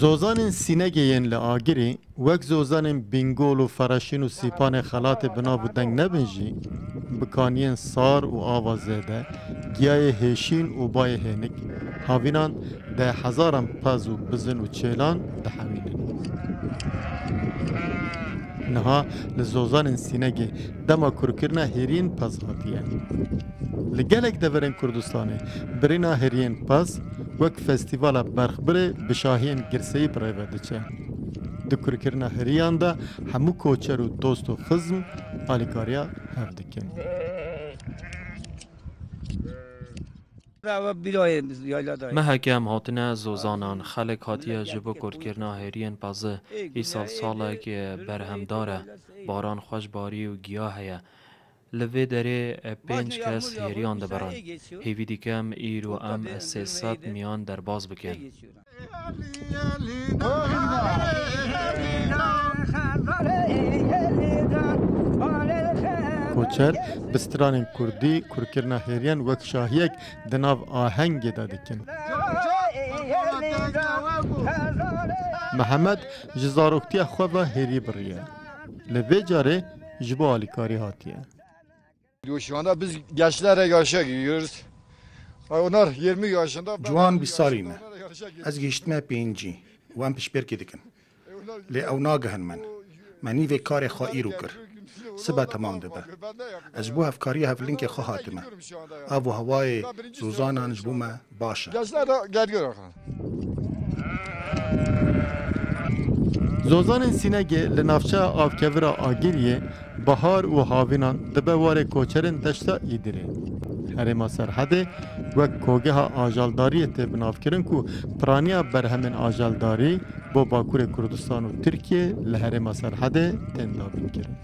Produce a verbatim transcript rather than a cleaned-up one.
Zozanên Sînegê yên li Agirî, wek zozanên Bîngol û Fereşîn û Sîpanê xelatê bi nav û deng nebin jî, bi kaniyên sar û ava zêde, giyayê hêşîn û bayê hênik, havînan deh hezaran pez û bizin û çêlan dihewînin. Niha li zozanên Sînegê dema kurkirina hêriyên pez hatiye. Li gelek deverên Kurdistanê birîna hêriyên pez wek festîvala berxbirê bi şahiyên girseyî bi rê ve diçe. Di kurkirina hêriyan de hemû koçer û dost û xizm alîkariya hev dikin. Meheke em hatine zozanan, xelek hatiye ji bo kurtkirina hêriyên pezî. Îsal salek berhemdar e. Baran xweş barî û giya heye. Li vê derê pênc kes hêriyan dibirin. Hêvî dikim îro em sê sed miyan derbas bikin. Koçer bi stranên kurdî kurkirina hêriyan wek şahiyek di nav ahengê de dikin. Mihemed ji zaroktiya xwe ve hêrî biriye. Li vê carê ji bo alîkarî hatiye. Diyor, şu anda biz gençlere yarışa giriyoruz. Ay, onlar yirmi yaşında. Ciwan bîst salî ne. Ez gihiştime pêncî û em piştbêrkê dikin. Lê ew nagihin min. Me nîvê karê xwe îro kir. Sibe temam dibe. Ez ji bo hevkariya hevlinkê xwe hatime. Av û hewayê zozanan ji bo me baş e. Gençler de geliyor. Zozanên Sînegê li navçeya avkevir a Agiriyê bahar û havînan dibe warê koçerên deşta Îdirê. Herêma Serhedê wek kogeha ajaldariyê tê binavkirin ku piraniya berhemên ajaldarî bo Bakurê Kurdistan û Tirkiye li herêma Serhedê tên dabînkirin.